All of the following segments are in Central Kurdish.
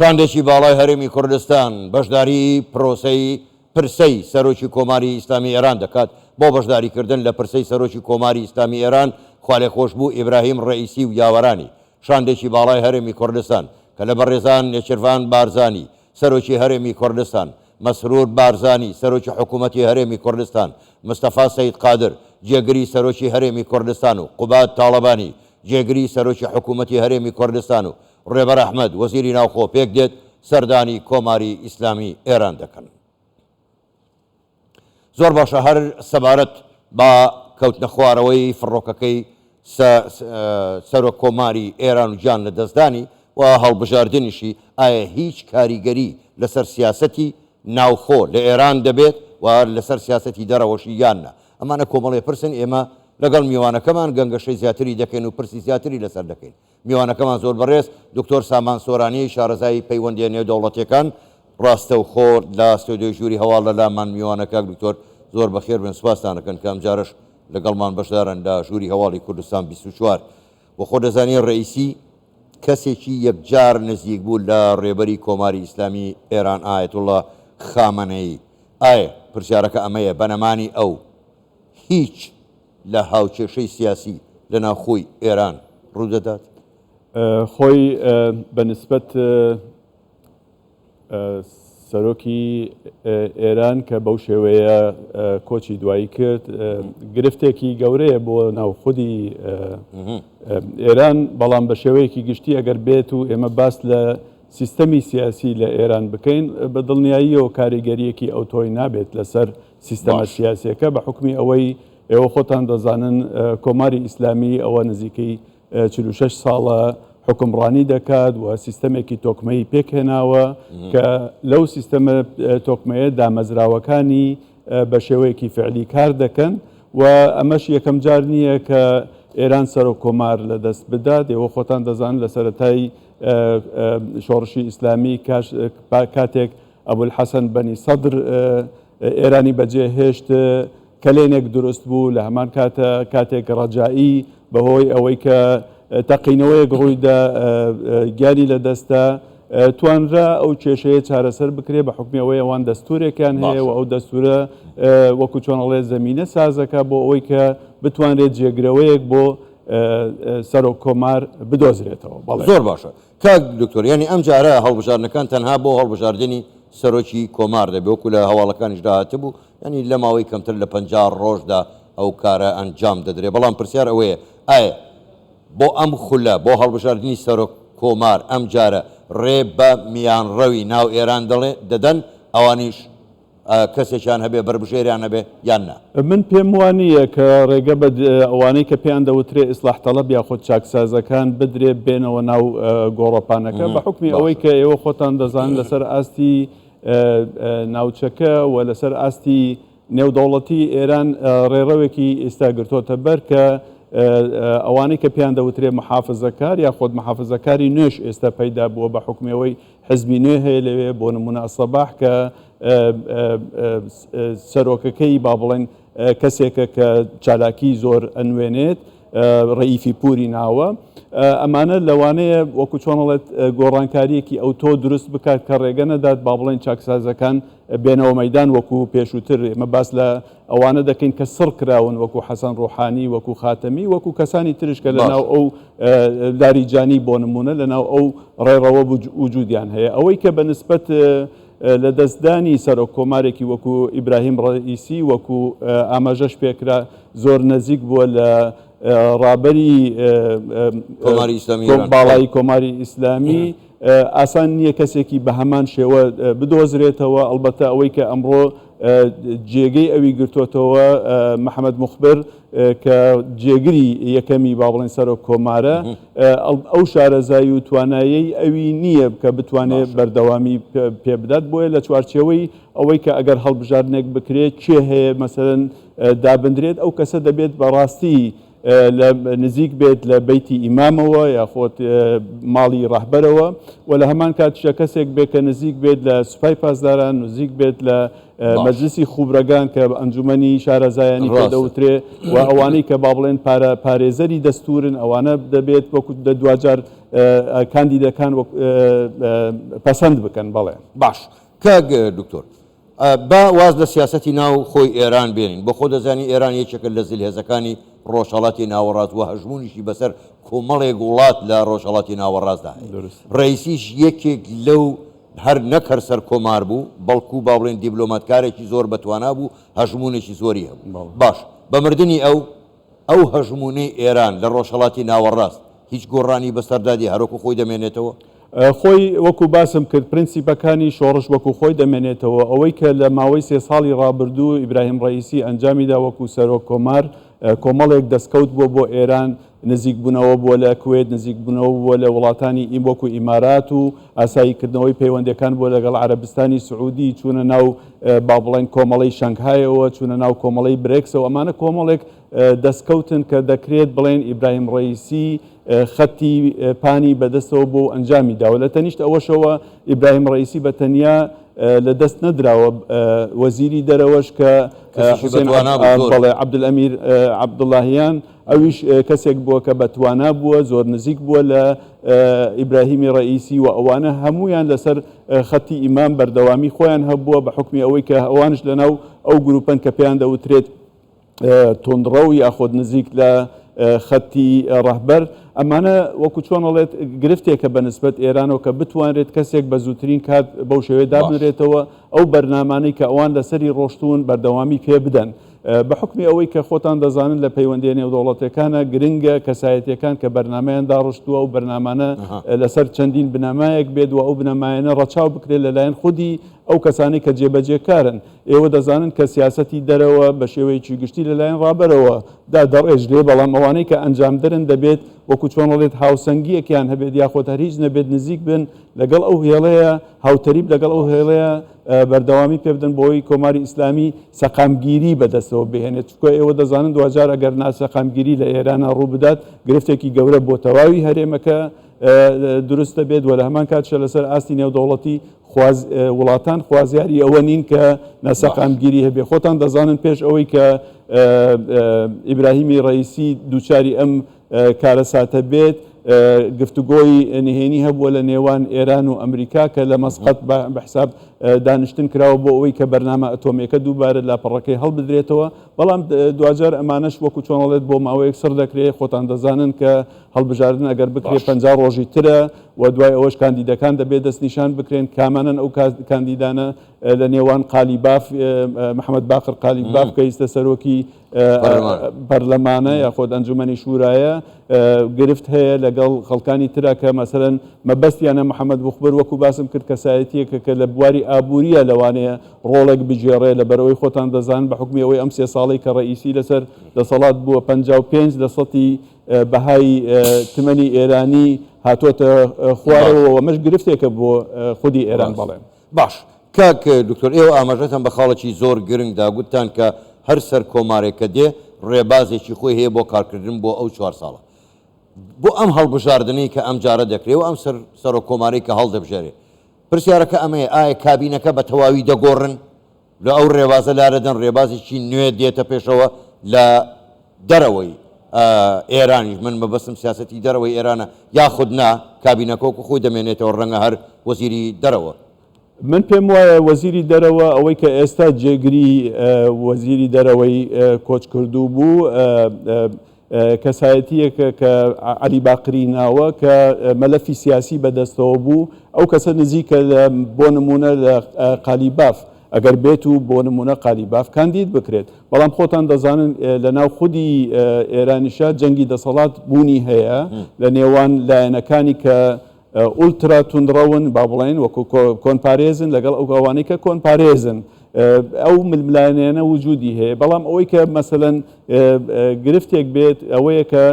شاندێکی باڵای هەرێمی کوردستان بەشداری پرۆسەی پرسەی سەرۆکی کۆماری ئیسلامی ئێران دەکات بۆ بەشداریکردن لە پرسەی سەرۆکی کۆماری ئیسلامی ئێران خوالێخۆشبوو ئیبراهیم ڕەئیسی و یاوەرانی شاندێکی باڵای هەرێمی کوردستان کە لە بەڕێزان نێچیرڤان بارزانی سەرۆکی هەرێمی کوردستان، مەسرور بارزانی سەرۆکی حکوومەتی هەرێمی کوردستان، مستەفا سەید قادر جێگری سەرۆکی هەرێمی کوردستان و قوباد تاڵەبانی جێگری سەرۆکی حکوومەتی هەرێمی کوردستان و ڕێبەر ئەحمەد وەزیری ناوخۆ پێکدێت، سەردانی کۆماری ئیسلامی ئێران دەکەن. زۆر باشە هەر سەبارەت بە کەوتنە خوارەوەی فڕۆکەکەی سەرۆک کۆماری ئێران و گیان لە دەستدانی و هەڵبژاردنیشی ئایا هیچ کاریگەری لەسەر سیاسەتی ناوخۆ لە ئێران دەبێت و لەسەر سیاسەتی دەرەوەشی یان نا؟ ئەمانە کۆمەڵێ پرسن ئێمە لەگەڵ میوانەکەمان گەنگەشەی زیاتری دەکەین و پرسی زیاتری لەسەر دەکەین. میوانەکەمان زۆر بەڕێز دکتۆر سامان سۆرانی شارەزای پەیوەندیە نێودەوڵەتیەکان ڕاستەوخۆ لە ستۆدیۆی ژووری هەواڵ لە لامان میوانە. کاک دکتۆر زۆر بەخێر بێن، سوپاستان ئەکەن کە ئەمجارەش لەگەڵمان بەشدارن لە ژووری هەواڵی کوردستان 24. وە خۆ دەزانی ڕەئیسی کەسێکی یەکجار نزیک بوو لە ڕێبەری کۆماری ئیسلامی ئێران ئایەتوڵا خامەنەیی. ئایە پرسیارەکە ئەمەیە بە نەمانی ئەو هیچ لە هاوکێشەی سیاسی لە ناوخۆی ئێران ڕوودەدات؟ خۆی بە نیسبەت سەرۆکی ئێران کە بەو شێوەیە کۆچی دوایی کرد گرفتێکی گەورەیە بۆ ناو خودی ئێران، بەڵام بە شێوەیەکی گشتی ئەگەر بێت و ئێمە باس لە سیستەمی سیاسی لە ئێران بکەین بە دڵنیاییەوە کاریگەریەکی ئەوتۆی نابێت لەسەر سیستەمە سیاسیەکە بە حوکمی ئەوەی ئێوە خۆتان دەزانن کۆماری ئیسلامی ئەوە نزیکەی 46 ساڵە حوکمڕانی دەکات و سیستەمێکی تۆکمەی پێکهێناوە کە لەو سیستەمە تۆکمەیە دامەزراوەکانی بە شێوەیەکی فعلی کار دەکەن و ئەمەش یەکەم جار نییە کە ئێران سەرۆک کۆمار لەدەست بدات. ئێوە خۆتان دەزانن لە سەرەتای شۆڕشی ئیسلامی کاتێک ئەبولحەسەن بەنی سەدر ئێرانی بەجێهێشت، کەلێنێک دروست بوو، لە هەمان کاتە کاتێک ڕەجائی بەهۆی ئەوەی کە تەقینەوەیەک ڕوویدا گیانی لەدەستدا، توانرا ئەو کێشەیە چارەسەر بکرێ بە حوکمی ئەوەی ئەوان دەستورێکیان هەیە و ئەو دەستورە وەکو چۆن ئەڵێ زەمینە سازەکە بۆ ئەوەی کە بتوانرێت جێگرەوەیەک بۆ سەرۆک کۆمار بدۆزرێتەوە. بەڵێ. زۆر باشە کاک دکتۆر یانی ئەم جارە هەڵبژاردنەکان تەنها بۆ هەڵبژاردنی سەرۆکی کۆمار دەبێ وەکو لە هەواڵەکانیشدا هاتبوو یانی لە ماوەی کەمتر لە 50 ڕۆژدا ئەو کارە ئەنجام دەدرێ بەڵام پرسیار ئەوەیە ئایا بۆ ئەم خولە بۆ هەڵبژاردنی سەرۆک کۆمار ئەم جارە ڕێ بە میانڕەوی ناو ئێران دەڵێ دەدەن ئەوانیش کەسێکیان هەبێ بەربژێریان هەبێ یان نا؟ من پێم وا نییە کە ڕێگە بە ئەوانەی کە پێیان دەوترێ ئیسلاح تەڵەب یاخود چاکسازەکان بدرێ بێنەوە ناو گۆڕەپانەکە بە حوکمی ئەوەی کە ئێوە خۆتان دەزانن لەسەر ئاستی ناوچەکە و لەسەر ئاستی نێودەوڵەتی ئێران ڕێڕەوێکی ئیستا گرتۆتە بەر کە ئەوانەی کە پێیان دەوترێ محافزەکار یاخود محافزەکاری نوێش ئێستا پەیدا بووە بە حوکمی ئەوەی حزبی نوێ هەیە لەوێ، بۆ نموونە ئەسەباح کە سەرۆکەکەی با بڵێن کەسێکە کە چالاکی زۆر ئەنوێنێت، ڕەئیفی پوری ناوە. ئەمانە لەوانەیە وەکو چۆن ئەڵێت گۆڕانکارییەکی ئەوتۆ دروست بکات کە ڕێگە نەدات با بڵێن چاکسازەکان بێنەوە مەیدان وەکو پێشووتر ئێمە باس لە ئەوانە دەکەین کە سڕ کراون وەکو حەسەن ڕۆحانی، وەکو خاتەمی، وەکو کەسانی ترش کە لەناو ئەو لاریجانی بۆ نموونە لەناو ئەو ڕێڕەوە وجودیان هەیە. ئەوەی کە بە نسبەت لەدەستدانی سەرۆک کۆمارێکی وەکو ئیبراهیم ڕەئیسی وەکو ئاماژەش پێکرا زۆر نزیک بووە لە ڕابەری باڵای کۆماری ئیسلامی، ئاسان نییە کەسێکی بە هەمان شێوە بدۆزرێتەوە، ئەڵبەتە ئەوەی کە ئەمڕۆ جێگەی ئەوی گرتۆتەوە محەمەد موخبر کە جێگری یەکەمی با بڵێن سەرۆک کۆمارە، ئەو شارەزایی و توانایەی ئەوی نییە کە بتوانێت بەردەوامی پێ بدات، بۆیە لە چوارچێوەی ئەوەی کە ئەگەر هەڵبژاردنێک بکرێت کێ هەیە مەسەلەن دابندرێت ئەو کەسە دەبێت بەڕاستی لە نزیک بێت لە بەیتی ئیمامەوە یاخۆت ماڵی ڕەهبەرەوە و لە هەمان کاتیشا کەسێک بێت کە نزیک بێت لە سوپای پاسداران، نزیک بێت لە مەجلسی خوبرەگان کە ئەنجومەنی شارەزایانی پێ دەوترێ و ئەوانەی کە با بڵێن پارە پارێزەری دەستورن ئەوانە دەبێت وەکو دە دواجار کاندیدەکان پەسەند بکەن بەڵێ. باش کاک دکتۆر با واز لە سیاسەتی ناو خۆی ئێران بێنین، بۆ خۆ دەزانی ئێران یەکێکە لە زلهێزەکانی ڕۆژهەڵاتی ناوەڕاست و هەژموونیشی بەسەر کۆمەڵێک وڵات لە ڕۆژهەڵاتی ناوەڕاستدا هەیە. ڕەئیسیش یەکێک لەو هەر نەک هەر سەرکۆمار بوو، بەڵکو با بڵێین دیبلۆماتکارێکی زۆر بەتوانا بوو، هەژموونێکی زۆری هەبوو. باش بە مردنی ئەو، ئەو هەژموونەی ئێران لە ڕۆژهەڵاتی ناوەڕاست هیچ گۆڕانی بەسەردا دێ هەروەکو خۆی دەمێنێتەوە؟ خۆی وەکو باسم کرد پرنسیپەکانی شۆڕش وەکو خۆی دەمێنێتەوە، ئەوەی کە لە ماوەی سێ ساڵی ڕابردوو ئیبراهیم ڕەئیسی ئەنجامی دا وەکو سەرۆک کۆمار کۆمەڵێک دەستکەوت بووە بۆ ئێران، نزیکبوونەوە بووە لە کوێت، نزیکبوونەوە بووە لە وڵاتانی وەکو ئیمارات و ئاساییکردنەوەی پەیوەندییەکان بووە لەگەڵ عەرەبستانی سعودی، چوونە ناو با بڵێین کۆمەڵەی شەنگهایەوە، چوونە ناو کۆمەڵەی برێکسەوە، ئەمانە کۆمەڵێک دەستکەوتن کە دەکرێت بڵێین ئیبراهیم ڕەئیسی خەتی پانی بەدەستەوە بووە و ئەنجامی داوە. لە تەنیشت ئەوەشەوە ئیبراهیم ڕەئیسی بە تەنیا لە دەست نەدراوە، وەزیری دەرەوەش کە حوسێن بەڵێ عەبدولئەمیر عەبدوڵاهیان ئەویش کەسێک بووە کە بە توانا بووە، زۆر نزیک بووە لە ئیبراهیمی ڕەئیسی و ئەوانە هەموویان لەسەر خەتی ئیمام بەردەوامی خۆیان هەبووە بە حوکمی ئەوەی کە ئەوانش لەناو ئەو گروپەن کە پێیان دەوترێت توندڕەو یاخود نزیک لە خەتی ڕەهبەر. ئەمانە وەکو چۆن ئەڵێت گرفتێکە بە نسبەت ئێرانەوە کە بتوانرێت کەسێک بە زووترین کات بەو شێوەیە دابنرێتەوە ئەو بەرنامانەی کە ئەوان لەسەری ڕۆشتوون بەردەوامی پێ بدەن. بە حوکمی ئەوەی کە خۆتان دەزانن لە پەیوەندییە نێودەوڵەتیەکانە گرنگە کەسایەتیەکان کە بەرنامەیان داڕشتووە ئەو بەرنامانە لەسەر چەندین بنەمایەک بێت و ئەو بنەمایانە ڕەچاو بکرێت لەلایەن خودی ئەو کەسانەی کە جێبەجێکارن. ئێوە دەزانن کە سیاسەتی دەرەوە بە شێوەیەکی گشتی لەلایەن ڕابەرەوە دادەڕێژرێ، بەڵام ئەوانەی کە ئەنجامدەرن دەبێت وەکو چۆن ئەڵێت هاوسەنگییەکیان هەبێت یاخود هەر هیچ نەبێت نزیک بن لەگەڵ ئەو هێڵەیە، هاوتەریب لەگەڵ ئەو هێڵەیە بەردەوامی پێ بدەن بۆ ئەوەی کۆماری ئیسلامی سەقامگیری بەدەستەوە بهێنێت، چونکە ئێوە دەزانن دواجار ئەگەر ناسەقامگیری لە ئێرانا ڕوو بدات گرفتێکی گەورە بۆ تەواوی هەرێمەکە دروست دەبێت و لە هەمان کاتیشا لەسەر ئاستی نێودەوڵەتی خواز وڵاتان خوازیاری ئەوە نین کە ناسەقامگیری هەبێ. خۆتان دەزانن پێش ئەوەی کە ئیبراهیمی ڕەئیسی دووچاری ئەم کارەساتە بێت گفتوگۆی نهێنی هەبووە لە نێوان ئێران و ئەمریکا کە لە مەسقەت بە حساب دانیشتن کراوە بۆ ئەوەی کە بەرنامە ئەتۆمیەکە دووبارە لاپەڕەکەی هەڵبدرێتەوە، بەڵام دواجار ئەمانەش وەکو چۆن ئەڵێت بۆ ماوەیەک سڕ دەکرێت. خۆتان دەزانن کە هەڵبژاردن ئەگەر بکرێت 50 ڕۆژی ترە و دوای ئەوەش کاندیدەکان دەبێت دەستنیشان بکرێن، کامانەن ئەو کاندیدانە لە نێوان قالیباف، محەمەد باقر قالیباف کە ئیستە سەرۆکی پەرلەمانە یاخود ئەنجومەنی شورایە، گرفت هەیە لەگەڵ خەڵکانی ترا کە مەسەلەن مەبەستیانە محەمەد موخبر وەکو باسم کرد کەسایەتیەکە کە لە بواری ئابووریە لەوانەیە ڕۆڵێک بگێڕێ، لەبەرئەوەی خۆتان دەزانن بە حوکمی ئەوەی ئەم سێ ساڵەی کە ڕەئیسی لەسەر دەسەڵات بووە 55 لە سەتی بەهای تمەنی ئێرانی هاتۆتە خوارەوە و ئەمەش گرفتێکە بۆ خودی ئێران. بەڵێ. باش کاک دکتۆر ئێوە ئاماژەتان بە خاڵێکی زۆر گرنگ دا، گوتتان کە هەر سەرکۆمارێک کە دێ ڕێبازێکی خۆی هەیە بۆ کارکردن بۆ ئەو چوار ساڵە. بۆ ئەم هەڵبژاردنەی کە ئەمجارە دەکرێ و ئەم سەر سەرۆککۆمارەی کە هەڵدەبژێرێ، پرسیارەکە ئەمەیە ئایا کابینەکە بە تەواوی دەگۆڕن؟ لە ئەو ڕێبازە لادەدەن ڕێبازێکی نوێ دێتە پێشەوە لە دەرەوەی ئێرانیش، من مەبەستم سیاسەتی دەرەوەی ئێرانە، یاخود نا کابینەکە وەکو خۆی دەمێنێتەوە ڕەنگە هەر وەزیری دەرەوە. من پێم وایە وەزیری دەرەوە ئەوەی کە ئێستا جێگری وەزیری دەرەوەی کۆچکردوو بوو، کەسایەتییەکە کە عەلی باقری ناوە کە مەلەفی سیاسی بەدەستەوە بوو، ئەو کەسە نزیکە لە بۆ نموونە لە قالیباف، ئەگەر بێت و بۆ نموونە قالیباف کاندید بکرێت. بەڵام خۆتان دەزانن لە ناو خودی ئێرانیشا جەنگی دەسەڵات بوونی هەیە لە نێوان لایەنەکانی کە ئولترا توندڕەون با بڵێین وەکو کۆنپارێزن لەگەڵ ئەو ئەوانەی کە کۆنپارێزن ئەو ململانێیانە وجودی هەیە. بەڵام ئەوەی کە مەسەلەن گرفتێک بێت ئەوەیە کە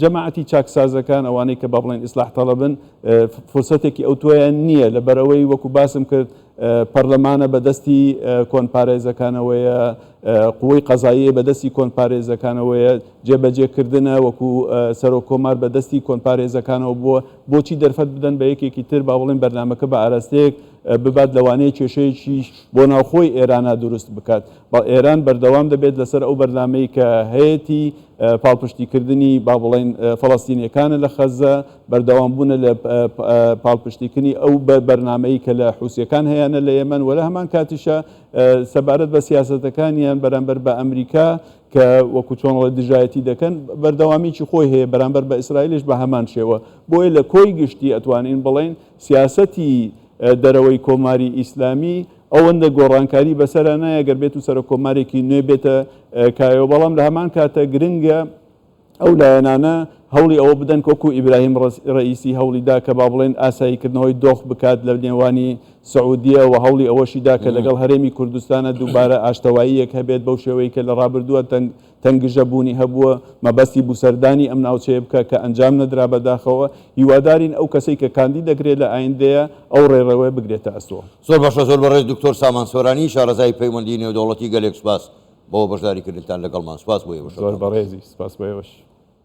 جەماعەتی چاکسازەکان ئەوانەی کە با بڵێن ئیسلاح تەڵەبن فرسەتێکی ئەوتۆیان نییە لەبەرئەوەی وەکو باسم کرد. پەرلەمانە بە دەستی کۆنپارێزەکانەوەیە، قوەی قەزاییە بە دەستی کۆنپارێزەکانەوەیە، جێبەجێکردنە وەکو سەرۆک کۆمار بە دەستی کۆنپارێزەکانەوە بووە، بۆچی دەرفەت بدەن بە یەکێکی تر با بڵێین بەرنامەکە بە ئاراستەیەک ببات لەوانەیە کێشەیەکیش بۆ ناوخۆی ئێرانا دروست بکات. ئێران بەردەوام دەبێت لەسەر ئەو بەرنامەی کە هەیەتی، پاڵپشتیکردنی با بڵێین فەڵەستینیەکانە لە خەزە، بەردەوامبوونە لە پاڵپشتیکردنی ئەو بەرنامەی کە لە حوسیەکان هەیانە لە یەمەن و لە هەمان کاتیشا سەبارەت بە سیاسەتەکانیان بەرامبەر بە ئەمریکا کە وەکو چۆن ڵێ دژایەتی دەکەن بەردەوامیی خۆی هەیە بەرامبەر بە ئیسرائیلیش بە هەمان شێوە. بۆیە لە کۆی گشتی ئەتوانین بڵێین سیاسەتی دەرەوەی کۆماری ئیسلامی ئەوەندە گۆڕانکاری بەسەرا نایە گەر بێت و سەرۆک کۆمارێکی نوێ بێتە کایەوە، بەڵام لە هەمان کاتە گرنگە ئەو لایەنانە هەوڵی ئەوە بدەن کە وەکو ئیبراهیم ڕەئیسی هەوڵی دا کە با بڵێن ئاساییکردنەوەی دۆخ بکات لە نێوانی سعودیە و هەوڵی ئەوەشی دا کە لەگەڵ هەرێمی کوردستانە دووبارە ئاشتەواییەک هەبێت بەو شێوەی کە لە ڕابردووە تەنگ تەنگژە بوونی هەبووە، مەبەستی بوو سەردانی ئەم ناوچەیە بکات کە ئەنجام نەدرا بەداخەوە، هیوادارین ئەو کەسەی کە کاندید دەکرێت لە ئایندەیە ئەو ڕێڕەوە بگرێتە ئەستۆ. زۆر باشە زۆر بەڕێز دکتۆر سامان سۆرانی شارەزای پەیوەندی نێودەوڵەتی گەلێک سوپاس بۆ بەشداری کردنتان لەگەڵمان سوپاس بۆ ئێوەش زۆر بەڕێزی سوپاس بۆ ئێوەش.